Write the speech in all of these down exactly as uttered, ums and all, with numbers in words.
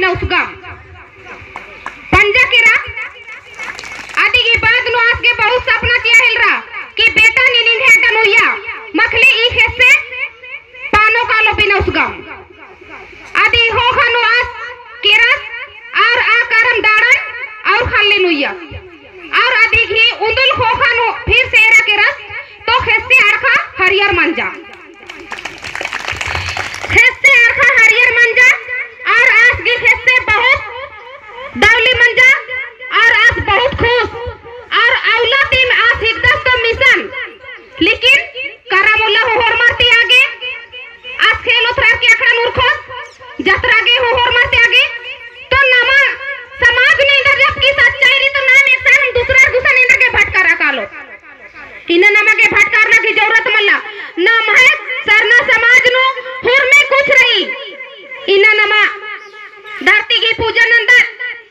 उसगम। पंजा केरा, अदी गही बाद नू आस गे बहुत सपना चिआ हेलरा कि बेटा नीन एंग्है अड्डा नू उइया, मखले ई ख़ेस्से पानो कालो बिना उसगम। अदी ख़ोख़ा नू आस केरस और आ करम डाड़न और ख़ल्ले नू उइया। और अदी गही उन्दुल ख़ोख़ा नू फिर से एरा केरस तो ख़ेस्से अरख़ा हरियर मंजा। ख़ेस्से अरख़ा हरियर मंजा और आस गही ख़ेस्से बहुत दवली मंजा और आस बहुत खुश और अउला तिम आस हिकदस तो मिसन, लेकिन करम उल्ला हूँ होरमर ती आगे, आस खेल उतरार की अखड़ा नू उरखोस, जतरा गे हूँ होरमर ती आगे, तो नमा समाज नू एन्दा जब की सच्चाई रई तो नाम एकसन दूसरा गुसन एन्दा गे भटकारा कालो। इन्ना नमा गे भटकारना की जरूरत मल्ला। नम्है सरना समाज नू हुरमी कुछ रई। इन्ना नमा धरती गही पूजा नन्दत,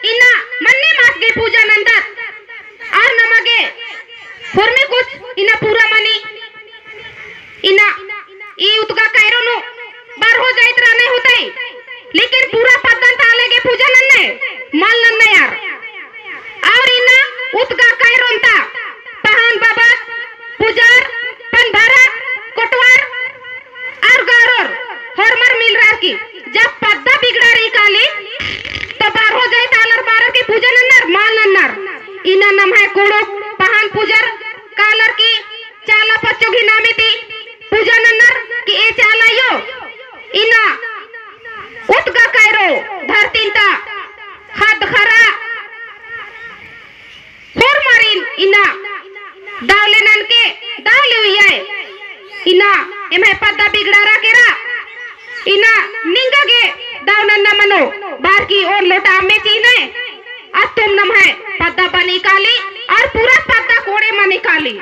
इन्ना मन्नी मास गही पूजा नन्दत। और नमा गे हुरमी कुछ इन्ना पूरा मनी। इन्ना ई उतगा कैरो नू बारहो जाइत रअनय होतय, लेकिन पूरा पद्दन ता आले गे पूजा नन्नय, मल नन्नय आर। और इन्ना उतगा कैरोन ता पहान बाबा, पुजार, पनभरा, कोटवार और गारोर होरमर मिलरार की जब पद्दा बिगड़ारई काली तो बारहो जाइत आलर बरर की पूजा नन्नर, मल नन्नर। इन्ना नम्है कुँड़ुख़ पहान पुजार कालर की चाला पच्चो गही नामे ती पूजा नन्नर कि ए चाला अयो इन्ना उतगा कैरो धरतीन ता ख़द्द ख़र्रा होरमारिन इन्ना दव ले ननके दव ले उइय्या। इन्ना एम्है पद्दा बिगड़ारा केरा। इन्ना निंगा गे दव नन्ना मनो बअर की ओन लोटा अम्मे चिअनय। अत्तुम नम्है पद्दा बनी काली और पूरा पद्दा कोड़े मनी काली।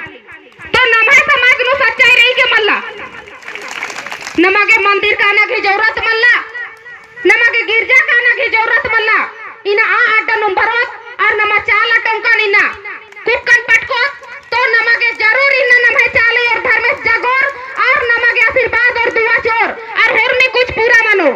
तो नम्है समाज नू सच्चाई रई के मल्ला। नमा गे मंदिर काना गही जरूरत मल्ला, नमा गे गिरजा काना गही जरूरत मल्ला। इन्ना आ अड्डा नू बरओत और नमा चाला टोंकन इन्ना कुक्कन पटकोत, तो नमा गे जरूर इन्ना नम्है चाला और धर्मेस जगोर और नमा गे आशीर्वाद और दुआ चिओर और होरमी कुछ पूरा मनो।